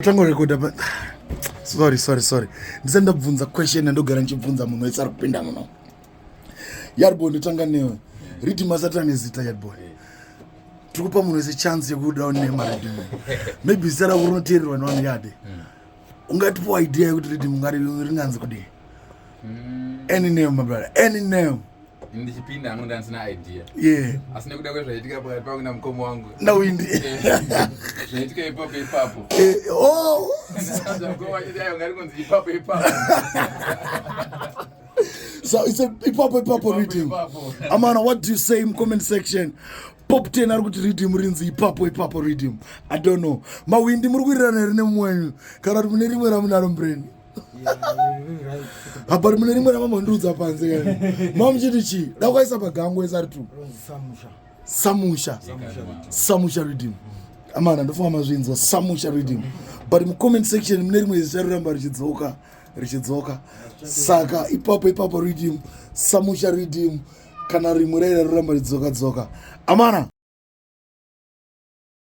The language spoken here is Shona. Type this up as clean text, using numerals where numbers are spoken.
Tangorekoda pa sorry sorry sorry ndisati ndabvunza question yandogara ndichibvunza munhu wese ari kupinda muno. Yardboy ndotanga newe. Riddim asati ane zita Yardboy. Tiri kupa munhu wese chance yekuda nema riddim. Maybe zita rako rinoteererwa nevanhu yade. Ungatipawo idea yekuti riddim ungari ringanzi kudii? Any name my brother, any name. Ndichipinda hangu ndandisina idea. Yeah. Asi nekuda kwezvaitika pakati pangu namukoma wangu. Nawindi. Zvaitika ipapo ipapo. Eh, oh. Mukoma achiti ayo ngari kunzi ipapo ipapo. So it's a ipapo ipapo riddim. Amana, what do you say in comment section? Pop 10 ari kuti riddim rinzi ipapo ipapo riddim. I don't know. Mawindi muri kuwirirana here nemumwe wenyu kana kuti mune rimwe ramunaro mubrain? Apa mune rimwe ramamhandiudza panze kani. Mamuchiti chii? Da kwaisa pagango ese ari tu. Samusha. Samusha riddim. Amana ndofunga mazvinzwa Samusha riddim. But mu comment section mune rimwe zita riramba richidzoka richidzoka. Saka ipapo ipapo riddim, Samusha riddim kana rimwe raira roramba richidzoka dzoka. Amana.